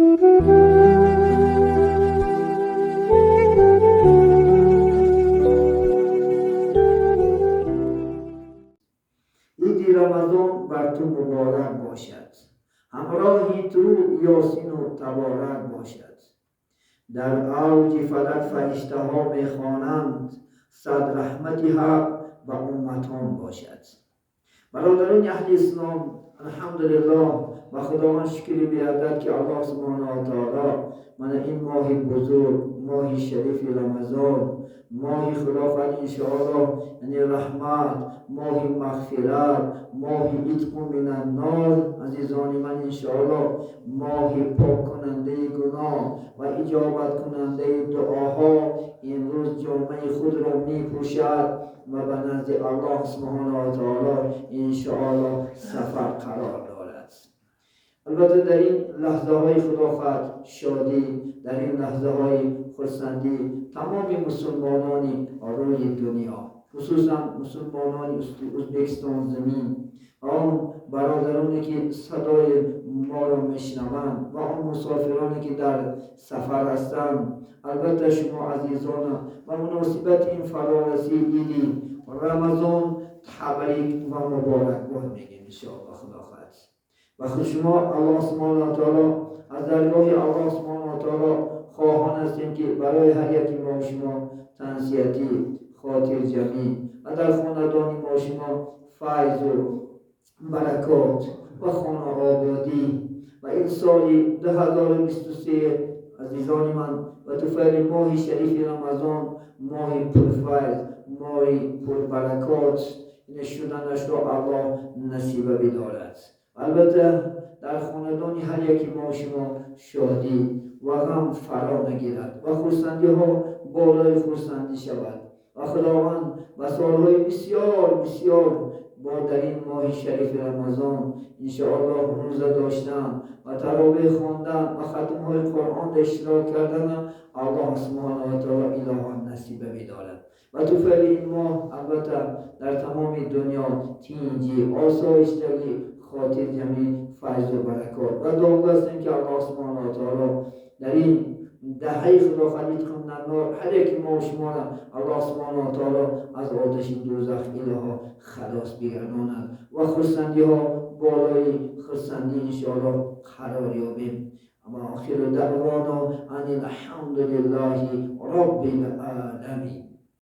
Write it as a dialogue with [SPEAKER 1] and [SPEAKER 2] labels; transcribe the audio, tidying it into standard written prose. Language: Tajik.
[SPEAKER 1] Иди Рамазон бар ту муборак бошад, ҳамроҳи ту Ёсину Таборак бошад. Дар авҷи фалак фариштаҳо мехонанд, сад раҳмати ҳақ ба умматон бошад. Бародарони аҳли ислом, алҳамдулиллоҳ, ба Худованд шукри беадад, ки Аллоҳ субҳонаҳу ва таоло мана ин моҳи бузург, моҳи шарифи Рамазон, моҳи хилофат иншоаллоҳ, яъне раҳмат, моҳи мағфират, моҳи итқу минаннор, азизони ман, иншоаллоҳ моҳи поккунандаи гуноҳ ва иҷобаткунандаи дуоҳо имрӯз ҷомаи худро мепӯшад ва ба назди Аллоҳ субҳонаҳу ва таоло иншоаллоҳ сафар қарор дорад. Албатта, дар ин лаҳзаҳои хилофат шодӣ, дар ин лаҳзаҳои хурсандӣ тамоми мусулмонони рӯи дунё, хусусан мусулмонони Ӯзбекистон замин ва он бародароне ки садои моро мешунаванд ва он мусофироне ки дар сафар ҳастанд, албатта шумо азизона ба муносибати ин фарорасии иди Рамазон табрик ва муборакбод мегӯем, иншоаллоҳ. Худо хоҳад ва худ шумо Аллоҳ субҳонаҳу ва таоло, аз даргоҳи Аллоҳ субҳонаҳу ва таоло хоҳон ҳастем, ки барои ҳар яки мо шумо тансиҳатӣ, хотирҷамъӣ ва дар хонадони мо шумо файзу баракот ва хонаободӣ ва ин соли 2023, азизони ман, ба туфайли моҳи шарифи Рамазон моҳи пурфайз, моҳи пурбаракот шуданашро Аллоҳ насиба бидорад. Албатта, дар хонадони ҳар яки мо шумо шодӣ ва ғам фаро нагирад ва хурсандиҳо болои хурсандӣ шавад ва Худованд ба солҳои бисёр бисёр бо дар ин моҳи шарифи Рамазон иншоаллоҳ рӯза доштан ва таровеҳ хондан ва хатмҳои Қуръон иштирок кардан Аллоҳ субҳонаҳу ва таоло илоҳан насиба бидорад. Ва туфайли ин моҳ, албатта, дар тамоми дунё тинҷӣ, осоиштагӣ, хотирҷамъӣ, файзу баракот ва дуогӯ ҳастем, ки Аллоҳ субҳонаҳу ва таоло дар ин даҳаи хилофат итқу минаннор ҳар яки мо шуморо Аллоҳ субҳонаҳу ва таоло аз оташи дӯзах илоҳо халос бигардонад ва хурсандиҳо болои хурсандӣ иншоаллоҳ қарор ёбем. Ва охиру даъвоно ани алҳамдулиллаҳи роббил оламин.